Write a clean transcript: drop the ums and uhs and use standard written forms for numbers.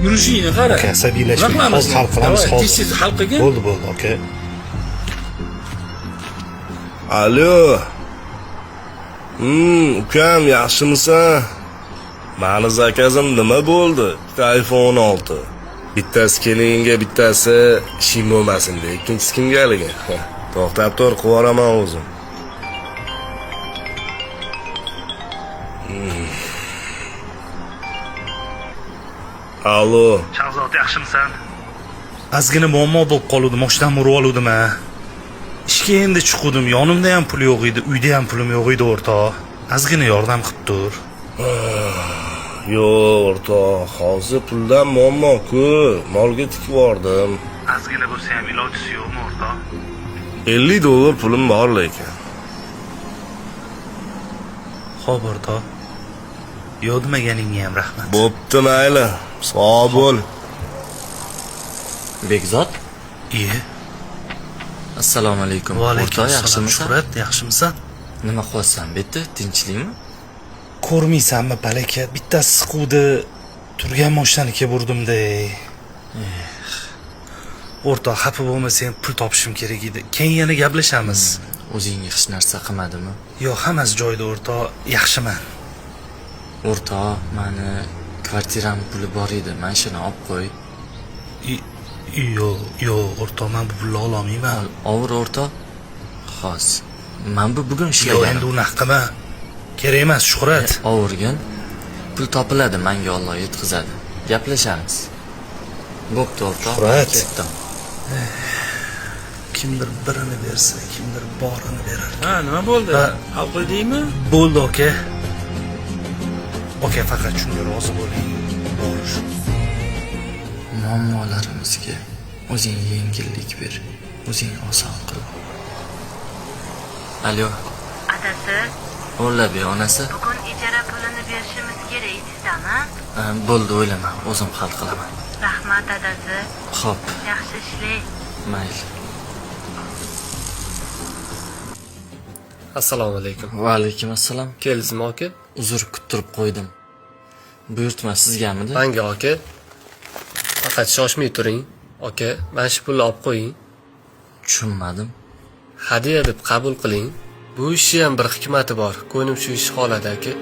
Yurishingni qara. Aka, asabiylashmang. Nima qilamiz? Hozir hal qilamiz, Давай, hozir. Tez tez hal qilgin. Bo'ldi, bo'ldi, aka. Alo. Ukam, yaxshimisan? Mani zakazim nima bo'ldi? Bitta iPhone 16. Bittasi kelinga, bittasi ishing bo'lmasin de. Ikkinchisi kimgaligi? To'xtab tur, qilib yuboraman o'zim. Alo. Shahzod, yaxshimisan? Ozgina muammo bo'lib qoluvdi, moshinamni urib oluvdim a. Ishga endi chiquvdim, yonimda ham pul yo'q edi, uyda ham pulim yo'q edi, o'rtoq. Ozgina yordam qilib tur. Yo'q, o'rtoq, hozir puldan muammo ku. Molga tikib yubordim. Ozgina bo'lsa ham ilojisi yo'qmi, o'rtoq? 50 dollar pulim bor lekin. Xo'p, o'rtoq. Yo'q demaganingga ham rahmat. Bo'pti, mayli. Sog' bo'l. Bekzod, Iye. assalomu alaykum. Va alaykum O'rtoq, assalom. yaxshimisan? Shuhrat, yaxshimisan? Nima qilyapsan bu yerda? Tinchlikmi? Ko'rmaysanmi, palakat? Bittasi siquvdi, turgan mashinani kelib urdim-da. O'rtoq, xafa bo'lmasang, pul topishim kerak edi. Keyin yana gaplashamiz. O'zingga hech narsa qilmadimi? Yo'q, hammasi joyida, o'rtoq, yaxshiman. O'rtoq, mani kvartiram puli bor edi. Mana shuni olib qo'y. Yo'q, yo'q, o'rtoq, men bu pulni ololmayman. Ovur o'rtoq. Xos. Men bu bugun Yo'q, ishlaganim. endi unaqa qilma. Kerak emas, Shuhrat. Ovurgin. Pul topiladi, menga Alloh yetkazadi. Gaplashamiz. Bo'pti o'rtoq. Shuhrat. Ketdim. Kimdir birini bersa, kimdir borini berar. Ha, nima bo'ldi? Ha. Hal qildingmi? Bo'ldi, aka. Aka, faqat shunga rozi bo'ling. Borish. Muammolarimizga o'zing yengillik ber, o'zing oson qil. Alo, Adasi, o'rlabi onasi. bugun ijara pulini berishimiz kerak edidami? Ha, bo'ldi, o'ylama, o'zim hal qilaman. Rahmat adasi, Xo'p, yaxshi ishlang. mayli. Assalomu alaykum. Va alaykum assalom. Keldingizmi aka? Uzr kuttirib qo'ydim. Buyurtma sizgamidi? Manga aka. Faqat shoshmay turing. Aka, mana shu pulni olib qo'ying. Tushunmadim. Hadya deb qabul qiling. Bu ishni ham bir hikmati bor. Ko'nglim shu ish xoladi aka.